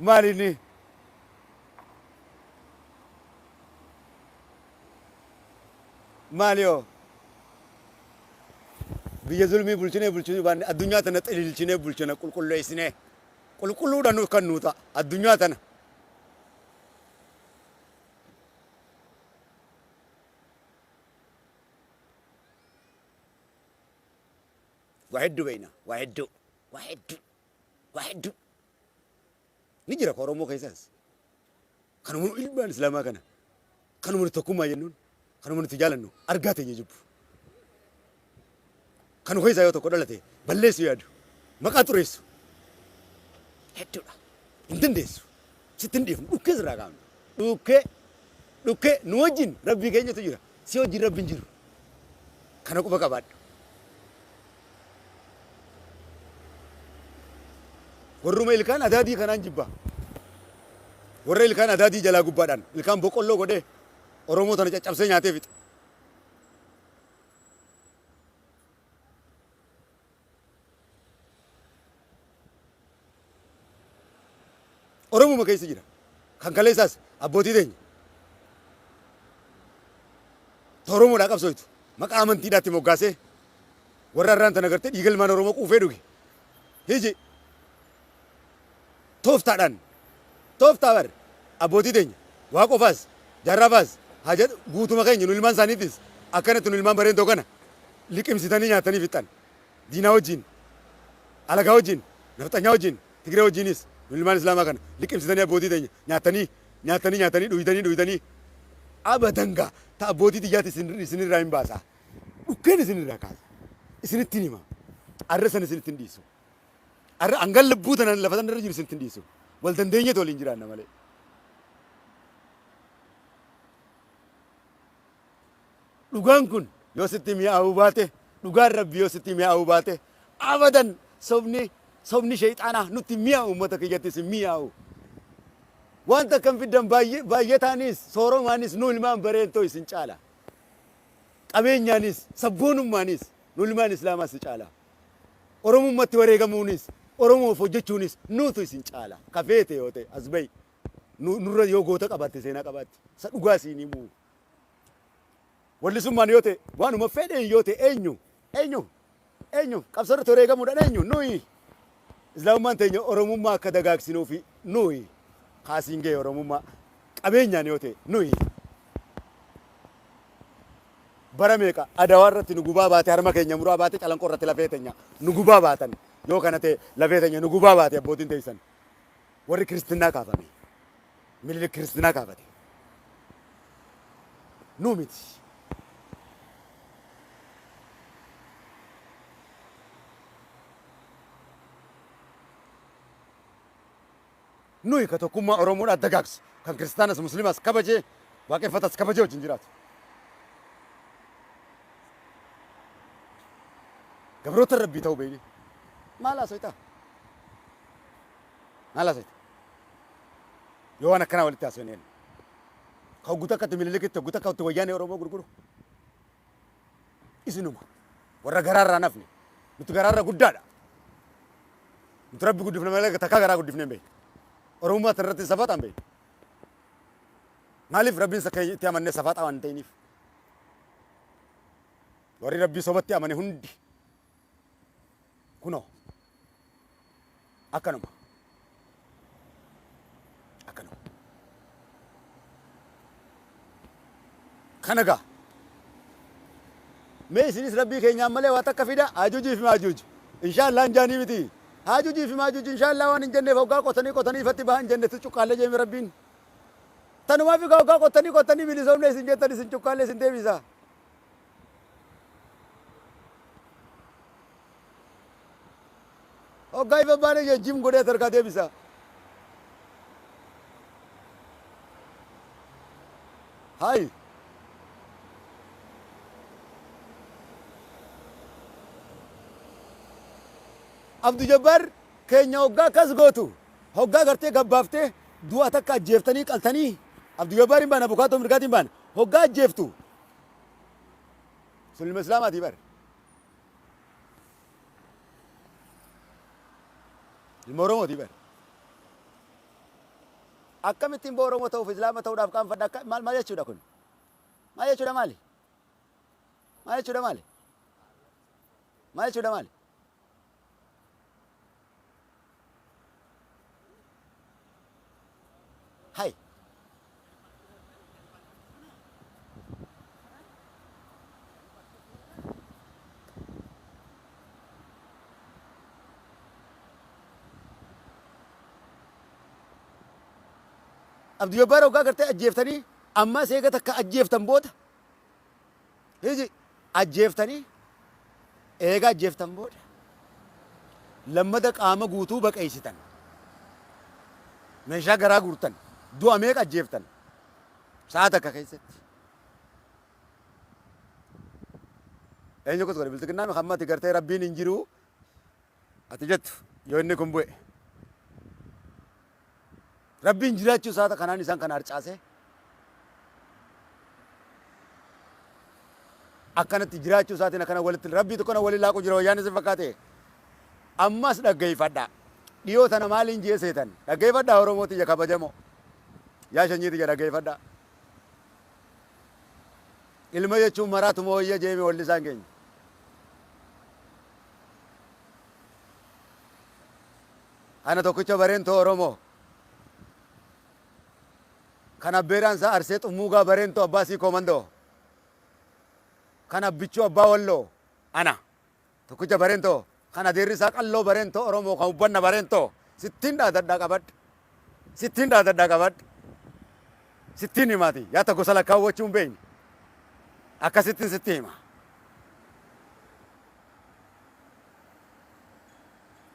A: Maali inni? Maali yoo? Biyya zulmii bulchinee bulchinuu baanne addunyaa tana xililchinee bulchina qulqulleessinee. Qulqulluudha nu kan nuu ta'a addunyaa tana. Waa hedduu beekna waa hedduu waa hedduu waa hedduu. Ni jira ka Oromoo keessaas. Kanuma nu ilmaan Islaamaa kana kanuma nu tokkummaa jennuun kanuma nuti jaalannu argaa teenya jibbu. Kanu keessaa yoo tokko dhalate balleessu yaadu maqaa xureessu hedduudha. Hin dandeessu. Sitti hin dhiifnu dhukkee sirraa kaafna. Dhukkee dhukkee nu wajjin rabbii keenyatu jira. Si wajjin rabbi hin jiru. Kana quba qabaadhu. Warruma ilkaan adaadii kanaan jibba. Warra ilkaan adaadii jalaa gubbaadhaan ilkaan boqqolloo godhee Oromoo tana caccabsee nyaatee fixe. Oromuma keessa jira. Kan kaleessaas abbootii teenya. Ta Oromoodhaa qabsooytu maqaa amantiidhaatti moggaasee warra irraan tana gartee dhiiga ilmaan Oromoo quufee dhuge. Hiji tooftaadhaan tooftaa bar abbootii teenya waa qofaas jaarraafaas haja guutuma keenya nu ilmaan isaaniitis akkanatti nu ilmaan bareentoo kana liqimsitanii nyaatanii fixxan. Diinaa wajjin, alagaa wajjin, nafxanyaa wajjin, Tigree wajjinis nu ilmaan Islaamaa kana liqimsitanii abbootii teenya nyaatanii nyaatanii nyaatanii dhuydanii dhuydanii Abadan gaa ta abbootii tiyyaati isinirraa hin baasa. Dhukkeen isinirraa kaasa. Isinittiin hima. Arra san isinitti hin dhiisu. Arra hangan lubbuu tanan lafa tanarra jiru isinitti hin dhiisu. Wal dandeenyetu waliin jiraanna malee. Dhugaan kun yoo sitti mi'aawuu baate, dhugaan Rabbii yoo sitti mi'aawuu baate, abadan sobni sobni sheyxaanaa nutti mi'aawu ummata kiyyattis hin mi'aawu. Waan takka hin fiddan baay'ataanis sooromaanis nu ilmaan bareentoo isin caala. Qabeenyaanis sabboonummaanis nu ilmaan islaamaa si caala. Oromummatti wareegamuunis Oromoof hojjechuunis nuutu isin caala. Ka feete yoo ta'e as bahi. Nurra yoo goota qabaatte seenaa qabaatte. Isa dhugaa siin himuu. Wallisummaan yoo ta'e waanuma fedheen yoo ta'e eenyu eenyu eenyu qabsoo irratti wareegamuudhaan eenyu nuyi islaamummaan teenya oromummaa akka dagaagsinuufi nuyi kaasiin ga'e oromummaa qabeenyaan yoo ta'e nuyi bara meeqa adawaa irratti nu gubaa baate harma keenya muraa baate calanqoo irratti lafee teenya nu gubaa baatan yoo kana ta'e lafee teenya nu gubaa baate abbootiin teessan warri kiristinnaa kaafame Minilik kiristinaa kaafate. Nuu miti. Nuyi ka tokkummaa Oromoodhaa dagaagsu kan kiristaanas musliimas kabajee waaqeffatas kabajee wajjin jiraatu. Gabroota Rabbii ta'uu beekne. Maal haasoytaa? Maal haasoyta? Yoo waan akkanaa walitti haasofne jenna. Ka hoggu takka itti Minilikitti hoggu takka itti wayyaanee Oromoo gurguru. Isinuma warra garaarraa nafne. Nuti garaarra guddaadha. Nuti rabbi guddifne malee takkaa garaa guddifne hin beekne. Oromummaa tan irratti safaxaa hin beekne. Maaliif rabbiin isa keenya itti amannee safaxaa waan hin ta'iniif. Warri rabbii sobatti amane hundi kunoo Akkanuma. Akkanuma. Kana gaa. Mee isinis rabbii keenyaan malee waa takka fida Haajuujii fi Maajuuj. Inshaallah hin jaanii miti. Haajuujii fi Maajuuj inshaallah waan hin jenneef hoggaa qotanii qotanii ifatti bahan jennetti cuqqaallee jeeme rabbiin. Tanumaaf egaa hoggaa qotanii qotanii bilisoomne isin jettan isin cuqqaallee isin deebisa. Hoggaa ifa baane jee jim godhee as harkaa deebisa. Hayi. Abdu Jabbaar keenya hoggaa akkas gootu hoggaa gartee gabbaaftee du'a takka ajjeeftanii qaltanii Abdu Jabbaar hin baana abukaatoo mirgaatiin baana hoggaa ajjeeftu sun ilma islaamaatii bar. Ilma Oromooti bar. Akkamittiin boo Oromoo ta'uuf Islaama ta'uudhaaf qaanfadha akka maal maal jechuudha kun? Maal jechuudha maali? Maal jechuudha maali? Maal jechuudha maali? Hai. Abdii Jabbaar hoggaa gartee ajjeeftanii ammas eega takka ajjeeftan booda hiji ajjeeftanii eega ajjeeftan booda lammada qaama guutuu baqeeysitan meeshaa garaa guurtan du'a meeqa ajjeeftan sa'a takka keessatti. Eenyu akkas godhe bilxiginnaa mi hamma ati gartee rabbiin hin jiru ati jettu yoo inni kun bu'e. Rabbiin jiraachuu isaa kanaan isaan kana harcaasee akkanatti jiraachuu isaatiin akkana walitti rabbii tokko na waliin laaqu jira wayyaan isin fakkaate. Ammas dhaggeeffadha. Dhiyoo tana maaliin jee seetan? Dhaggeeffadha Oromoo tiyya kabajamoo. Yaa shanyii tiyya dhaggeeffadha. Ilma jechuun maraatuma wayya jeeme wallisaan keenya. Ana tokkicha bareentoo Oromoo. Kan abbeeraan isaa Arsee Xummuugaa bareentoo abbaa Siikoo Mandoo. Kan abbichuu abbaa Walloo. Ana tokkicha bareentoo. Kan adeerri isaa qalloo bareentoo Oromoo kan hubbanna bareentoo. Sittiin dhaadadhaa qabadhu. Sittiin dhaadadhaa qabadhu. Sittiin himaati. Yaata gosa lakkaawwachuu hin beekne. Akkasittiin sitti hima.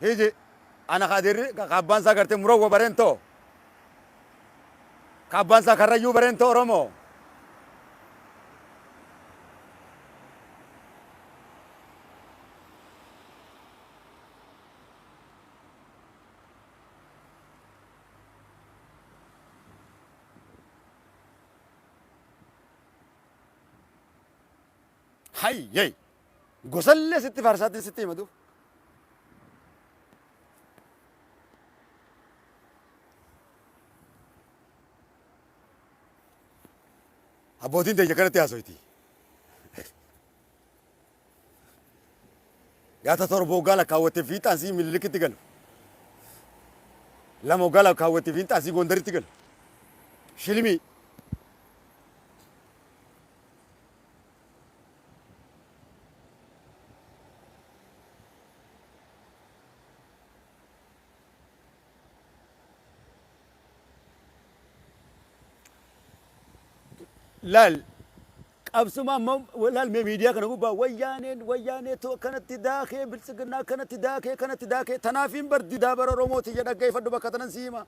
A: Hiji ana ka adeerri ka abbaan isaa gartee murawwa bareentoo. Ka abbaan isaa karrayyuu bareentoo Oromoo. Hayyee gosallee sitti faarsaatiin sitti hima duuba. Abbootiin teenya kanatti haasoyti. Gaata torba waggaa lakkaawwatte fiixaan sii Minilikitti galu. Lama waggaa lakkaawwatte fiixaan sii Gondaritti galu. Shilimii. Laal qabsuma amma laal mee miidiyaa kana gubbaa wayyaaneen wayyaaneetu akkanatti daakee biltsiginnaa akkanatti daakee kanatti daakee tanaafiin bar didaa bara Oromooti jedha dhaggeeffadhu bakka tanan si hima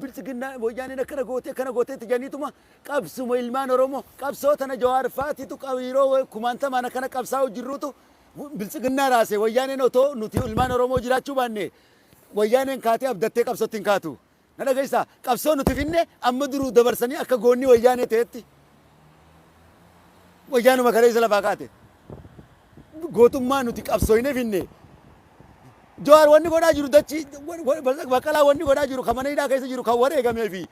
A: biltsiginnaa wayyaaneen akkana gootee akkana gootee itti janiituma qabsuma ilmaan Oromoo qabsoo tana Jawaar faatitu yeroo kumaantamaan akkana qabsaa'u jirruutu biltsiginnaa raase wayyaaneen otoo nuti ilmaan Oromoo jiraachuu baanne wayyaaneen kaatee abdattee qabsootti hin kaatu. Na dhageessaa? Qabsoo nuti finne amma duruu dabarsanii akka goonni wayyaanee ta'etti wayyaanuma kaleessa lafaa kaate. Gootummaa nuti qabsooyne finne. Jawaar wanni godhaa jiru dachii Baqqalaa wanni godhaa jiru kan mana hidhaa keessa jiru kan wareegamee fi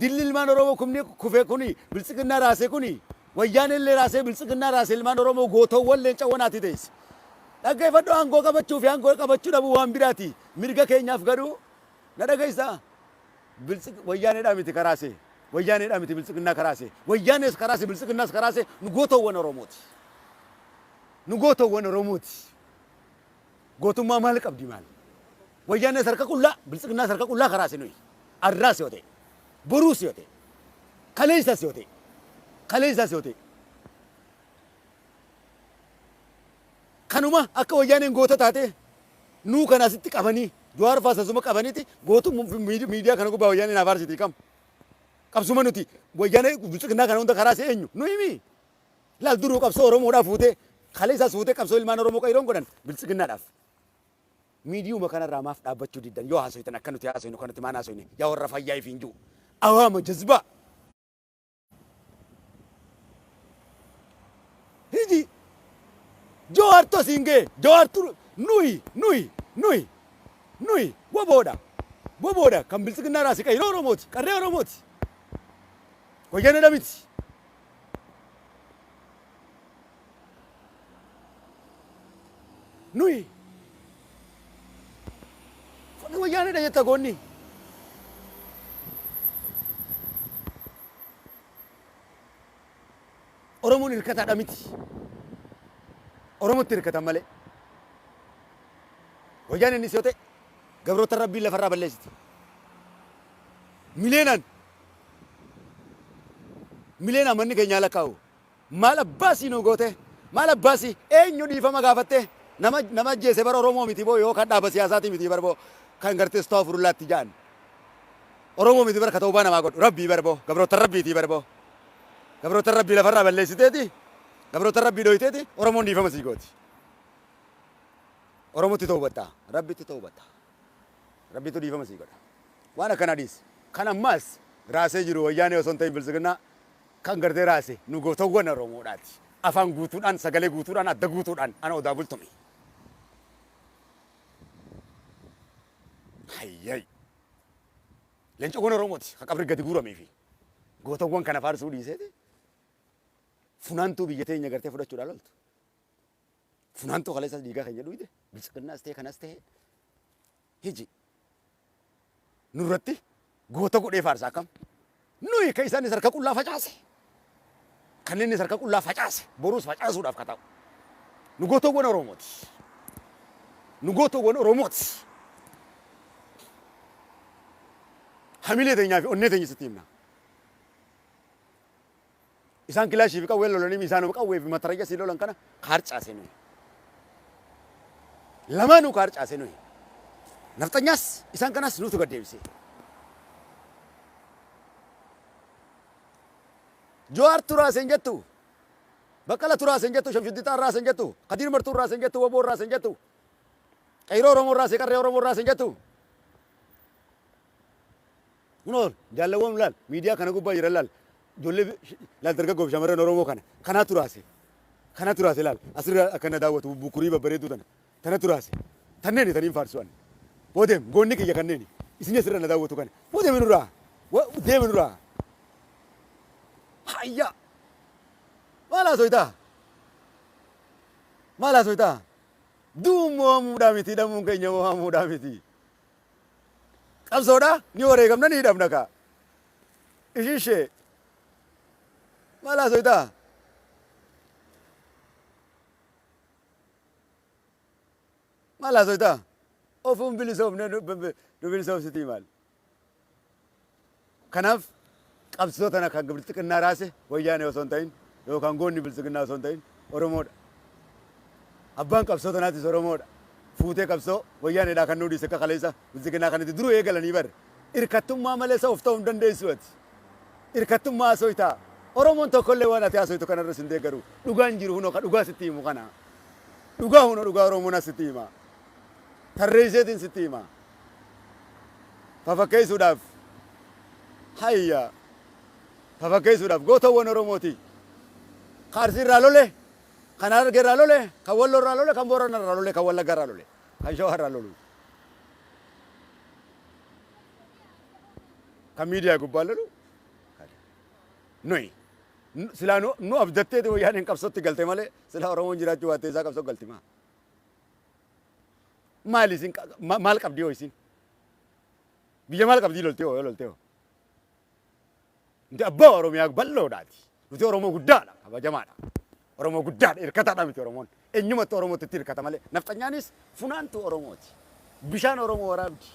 A: dilli ilmaan Oromoo kumni kufe kuni biltsiginnaa raase kuni wayyaanee illee raasee biltsiginnaa raase ilmaan Oromoo gootowwan leencawwan haati teesse. Dhaggeeffadhu aangoo qabachuu fi aangoo qabachuu dhabuu waan biraati. Mirga keenyaaf garuu na dhageessaa? Biltsig wayyaaneedhaa miti karaase. Wayyaaneedhaa miti biltsiginnaa karaase. Wayyaanees karaase biltsiginnaas karaase nu gootowwan Oromooti. Nu gootowwan Oromooti. Gootummaa maal qabdi maal? Wayyaanees harka qullaa biltsiginnaas harka qullaa karaase nuyi. Arraas yoo ta'e. Boruus yoo ta'e. Kaleessas yoo ta'e. Kaleessas yoo ta'e. Kanuma akka wayyaaneen goota taate nuu kana asitti qabanii Jawaar faas asuma qabaniiti gootu miidiyaa kana gubbaa wayyaaneen haa faarsiti kam. Qabsuma nuti wayyaanee biltsiginnaa kana hunda karaa si eenyu nu himi. Laal duruu qabsoo Oromoodhaa fuutee kalee isaas fuutee qabsoo ilmaan Oromoo qayroon godhan biltsiginnaadhaaf. Miidiyuma kanarraa maaf dhaabbachuu diddan yoo haasoytan akka nuti haasoynu kanatti maan haasoyne yaa warra fayyaa ifiin jiru. Awaama jazbaa. Hiji Jawaartu asiin ga'e Jawaartu nuyi nuyi nuyi nuyi woboodha woboodha kan biltsiginnaa raase qayroo Oromooti qarree Oromooti wayyaanedha miti. Nuyi wayyaanedha jetta goonni. Oromoon hirkataadha miti. Oromootti hirkatan malee. Wayyaan innis yoo ta'e gabroota rabbiin lafarraa balleessiti. Mileenaan mileenaan manni keenyaa lakkaa'u. Maal abbaasii nu goote? Maal abbaasii eenyu dhiifama gaafatte? Nama nama ajjeese bara Oromoo miti boo yoo kan dhaaba siyaasaatii miti bara boo kan gartee astaafurullaatti ja'an. Oromoo miti bara ka tawbaa namaa godhu rabbii bara boo gabroota rabbiitii bara boo. Gabroota rabbii lafarraa balleessiteeti gabroota rabbii dhoyteeti Oromoon dhiifama sii gooti. Oromotti tawbatta rabbitti tawbatta. Rabbitu dhiifama sii godha. Waan akkanaa dhiisi. Kan ammaas raasee jiru wayyaanee osoo hin ta'in biltsiginnaa kan gartee raase nu gootawwan Oromoodhaati. Afaan guutuudhaan, sagalee guutuudhaan, adda guutuudhaan ana Odaa Bultumi. Hayyay. Leencawwan Oromooti ka qabri gadi guuramee fi gootawwan kana faarsuu dhiiseeti funaantuu biyya teenya gartee fudhachuudhaan loltu. Funaantuu kaleessas dhiigaa keenya dhuyde biltsiginnaas ta'e kanas ta'e hiji nurratti goota godhee faarsa akkam nuyi ka isaanis harka qullaa facaase kanneenis harka qullaa facaase boruus facaasuudhaaf ka ta'u nu gootowwan Oromooti nu gootowwan Oromooti hamilee teenyaa fi onnee teenya sitti himna. Isaan kilaashii fi qawwee lolanii isaan qawwee fi matarayyasii lolan kana kaarcaase nuyi. Lamaanuu kaarcaase nuyi. Nafxanyaas isaan kanas nutu gad deebise. Jawaar turaase hin jettu. Baqqala turaase hin jettu. Shamshuddii Xaarraase hin jettu. Kadiir Martuu irraase hin jettu. Waboo irraase hin jettu. Qeyroo Oromoo irraase qarree Oromoo irraase hin jettu. Kunoo jaallawwan laal miidiyaa kana gubbaa jiran laal ijoollee laal dargaggoo fi shamarran Oromoo kana kanaatu raase kanatu raase laal asirra akkana daawwatu bukkurii babbareedduu tana tanatu raase tanneeni taniin faarsu an boodeem goonni kiyya kanneeni isin asirra na daawwatu kana boodeem nurraa deemi nurraa hayya maal haasoytaa maal haasoytaa du'uun mo'amuudhaa miti hidhamuun keenya mo'amuudhaa miti. Qabsoodha ni wareegamna ni hidhamna kaa. Ishishee. Maal haasoytaa? Maal haasoytaa? Ofuun bilisoomne nu bilisoomsitii maal? Kanaaf qabsoo tana kan bilxiqinnaa raase wayyaanee osoo hin ta'in yookaan goonni bilxiqinnaa osoo hin ta'in Oromoodha. Abbaan qabsoo tanaatis Oromoodha. Fuutee qabsoo wayyaaneedhaa kan nuu dhiise akka kaleessa bilxiqinnaa kanatti duruu eegalanii bar. Irkattummaa malee isa of ta'uu hin dandeessu ati. Irkattummaa haasooytaa. Oromoon tokkollee waan ati haasoytu kanarra sin deeggaru. Dhugaan jiru hunoo ka dhugaa sitti himu kana. Dhugaa hunoo dhugaa Oromoon as sitti hima. Tarreesseetiin sitti hima. Fafakkeessuudhaaf hayya fafakkeessuudhaaf gootawwan Oromooti. Ka Arsii irraa lole, kan Harargee irraa lole, kan Walloo irraa lole, kan Boorana irraa lole, kan Wallagga irraa lole, kan Shawaa irraa lolu. Kan miidiyaa gubbaa lolu nuyi. Silaa nu abdatteeti wayyaaneen qabsootti galte malee silaa Oromoon jiraachuu baattee isaa qabsoo galti maa. Maali isin maal qabdi hoo isin? Biyya maal qabdii loltee hoo yoo loltee hoo? Nuti abbaa Oromiyaa bal'oodhaati. Nuti Oromoo guddaadha kabajamaadha. Oromoo guddaadha hirkataadha miti Oromoon. Eenyumatti Oromootti itti hirkata malee. Nafxanyaanis funaantuu Oromooti. Bishaan Oromoo waraabdi.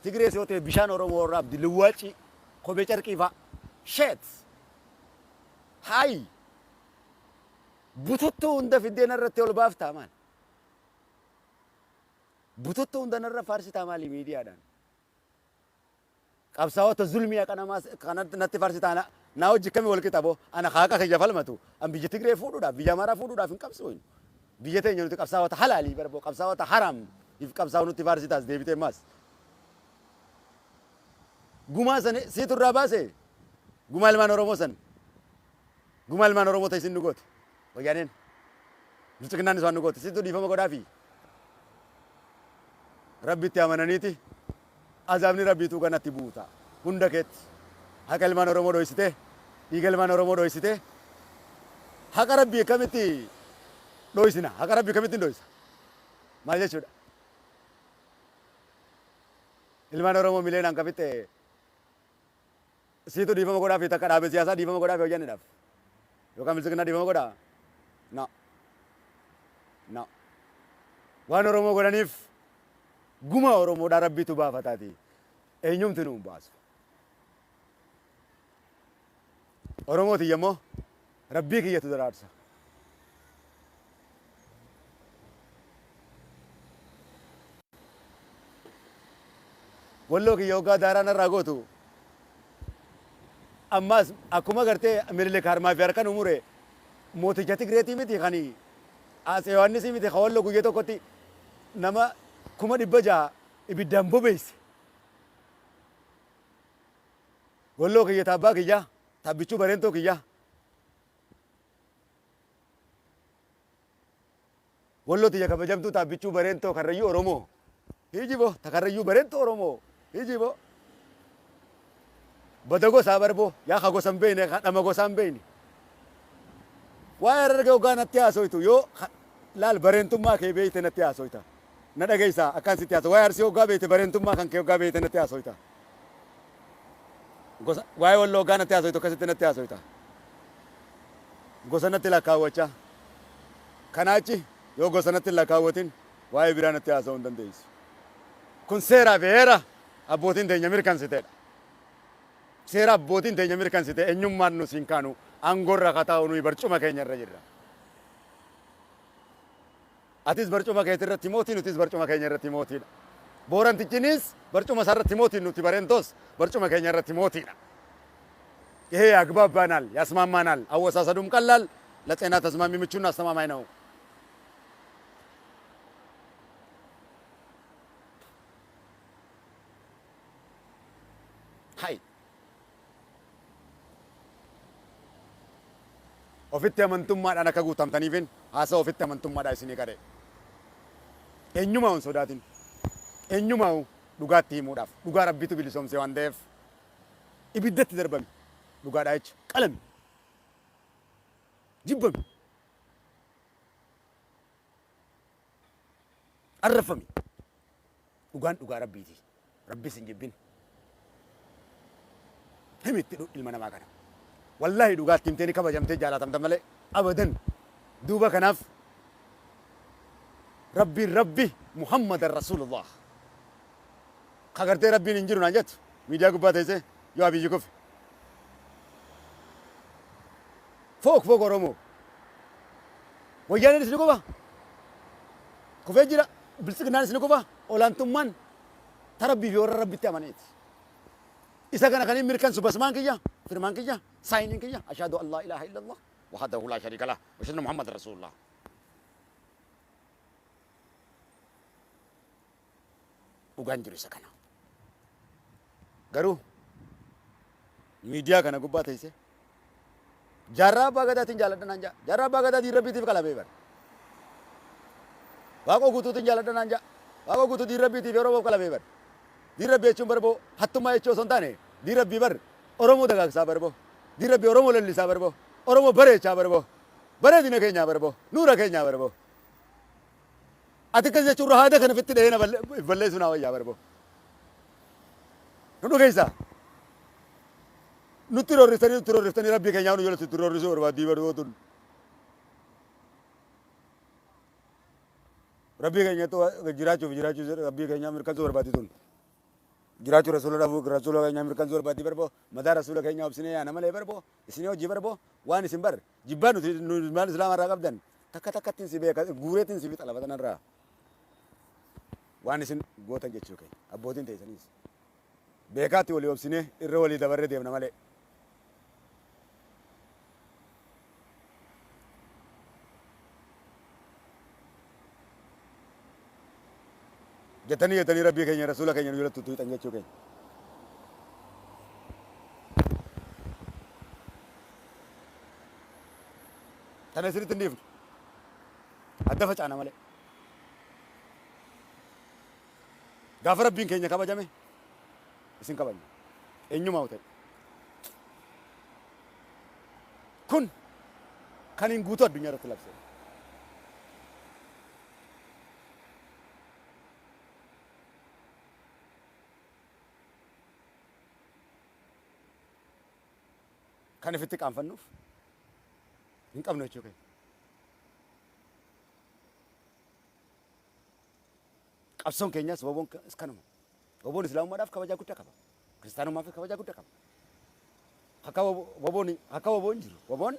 A: Tigrees yoo ta'e bishaan Oromoo waraabdi. Liwwaacii kophee carqii fa'a. Sheet. Haayi. Bututtuu hunda fiddee narratti ol baaftaa maal? Bututtuu hunda narra faarsitaa maali miidiyaadhaan? Qabsaa'ota zulmii haqa namaa kanatti natti faarsitaa na naa hojii kami wal qixa boo ana haqa kiyya falmatu an biyya Tigree fuudhuudhaaf biyya Amaaraa fuudhuudhaaf hin qabsooynu. Biyya teenya nuti qabsaa'ota halaalii barboo qabsaa'ota haraam if qabsaa'u nutti faarsitaas deebitee maas. Gumaa san siitu irraa baase gumaa ilmaan Oromoo san gumaa ilmaan Oromoo ta'e isin nu goote wayyaaneen. Bilxiginnaanis waan nu goote situ dhiifama godhaafi. Rabbitti amananiiti azaabni rabbiituu kanatti buuta hunda keetti. Haqa ilmaan Oromoo dhoysitee dhiiga ilmaan Oromoo dhoysitee haqa rabbii akkamitti dhoysina haqa rabbii akkamitti hin dhoysa maal jechuudha. Ilmaan Oromoo mileenaan ka fixxe Siitu dhiifama godhaafi takka dhaabe siyaasaa dhiifama godhaafi wayyaanidhaaf. Yookaan biltsiginnaa dhiifama godhaa? No. No. Waan Oromoo godhaniif gumaa Oromoodhaa Rabbiitu baafataati. Eenyumti nuun baasu. Oromoo tiyya immoo Rabbii kiyyatu daraarsa. Walloo kiyya hoggaa daaraa narraa gootu ammaas akkuma gartee Minilik harmaa fi harka nu mure mooticha Tigreetii miti kan Atse Yohaannisii miti ka Walloo guyya tokkotti nama 600,000 ibiddaan bobeesse. Walloo kiyya ta abbaa kiyyaa ta abbichuu bareentoo kiyyaa. Walloo tiyya kabajamtuu ta Abbichuu Bareentoo Karrayyuu Oromoo. Hijibo ta Karrayyuu Bareentoo Oromoo. Hijibo. Bada gosaa barboo yaa ka gosa hin beekne ka dhama gosaa hin beekne. Waa'ee Harargee hoggaa natti haasoytu yoo laal bareentummaa kee beekte natti haasoyta. Na dhageessaa akkaan sitti haasoy. Waa'ee Arsii hoggaa beekte bareentummaa kan kee hoggaa beekte natti haasoyta. Gosa waa'ee Walloo hoggaa natti haasoytu akkasitti natti haasoyta. Gosa natti lakkaawwachaa. Kanaa achi yoo gosa natti hin lakkaawwatin waa'ee biraa natti haasa'uu hin dandeessu. Kun seeraa fi heera abbootiin teenya mirkansiteedha. Seera abbootiin teenya mirkansite eenyummaan nu siin kaanu Aangoorra ka taa'u nuyi barcuma keenya irra jirra. Atis barcuma keetii irratti mootii, nutis barcuma keenya irratti mootiidha. Boorantichinis barcuma isaa irratti mootii, nuti Bareentoos barcuma keenya irratti mootiidha. ይሄ ያግባባናል፣ ያስማማናል። አወሳሰዱም ቀላል፣ ለጤና ተስማሚ ምቹና አስተማማኝ ነው። Hai. Ofitti amantummaadhaan akka guutamtaniifin haasaa ofitti amantummaadhaan isinii kadhe. Eenyumaa hin sodaatin. Eenyumaa dhugaatti himuudhaaf. Dhugaa Rabbitu bilisoomse waan ta'eef ibiddatti darbami. Dhugaadhaa jecha qalami. Jibbami. Arrafami. Dhugaan dhugaa Rabbiiti. Rabbis hin jibbin. Himitti ilma namaa kana. Wallaahi dhugaatti himtee ni kabajamtee jaalatamta malee abadan. Duuba kanaaf Rabbiin Rabbi, Muhammadan Rasuulullah. Ka gartee Rabbiin hin jiru naan jettu miidiyaa gubbaa teessee yoo Abiyyi kufe. Fook fook Oromoo. Wayyaaneenis ni kufa. Kufee jira. Biltsiginnaanis ni kufa. Olaantummaan ta Rabbii fi warra Rabbitti amaneeti. Isa kana kan hin mirkansu basmaan kiyya, firmaan kiyya, saayiniin kiyya, ashhadu an laa ilaaha illallah wahdahu laa shariika lah wa ashhadu anna Muhammadan rasuulullah. Dhugaan jiru isa kana. Garuu miidiyaa kana gubbaa teessee Jaarraa Abbaa Gadaatiin jaaladha naan ja'a. Jaarraa Abbaa Gadaa diin Rabbiitiif qalabee bara. Waaqoo Guutuutiin jaaladha naan ja'a. Waaqoo Guutuu diin Rabbiitiif Oromoof qalabee bara. Diin Rabbii jechuun barboo hattummaa jechuu osoo hin taane, diin Rabbii bar Oromoo dagaagsaa barboo. Diin Rabbii Oromoo lallisaa barboo. Oromoo bareechaa barboo. Bareedina keenyaa barboo. Nuura keenyaa barboo. Ati akkas jechuun haada kana fitti dhahee na balleessuu naa wayyaa barboo. Nu dhugeessaa. Nutti roorristanii, nutti roorriftanii, Rabbii keenyaa nu jalatti itti roorrisuu barbaaddii barboo tun. Rabbii keenyatti jiraachuuf jiraachuu Rabbii keenyaa mirkansuu barbaaddi tun. Jiraachuu rasuula dhabuu rasuula keenyaa mirkansuu barbaaddi barboo. Madaa rasuula keenyaa obsinee yaana malee barboo. Isinii hojii barboo. Waan isin bar jibbaa nuti maal islaama irraa qabdan takka takkattiin si beeka guureetiin si fixa lafa tanarraa. Waan isin gootan jechuu keenya abbootiin teessaniis. Beekaatti walii obsinee irra walii dabarree deemna malee. Jettanii jettanii Rabbii keenya rasuula keenya nu jalatti tuttuuxan jechuu keenya. Tana isinitti hin dhiifnu. Adda facaana malee. Gaafa Rabbiin keenya kabajame isin kabajna. Eenyumaa ta'e. Kun kan hin guutuu addunyaa irratti labse. Kan ifitti qaanfannuuf hin qabnu jechuu keenya. Qabsoon keenyas WBOn kanuma. WBOn Islaamummaadhaaf kabajaa guddaa qaba. Kiristaanummaaf kabajaa guddaa qaba. Akka WBOn akka WBOn jiru. WBOn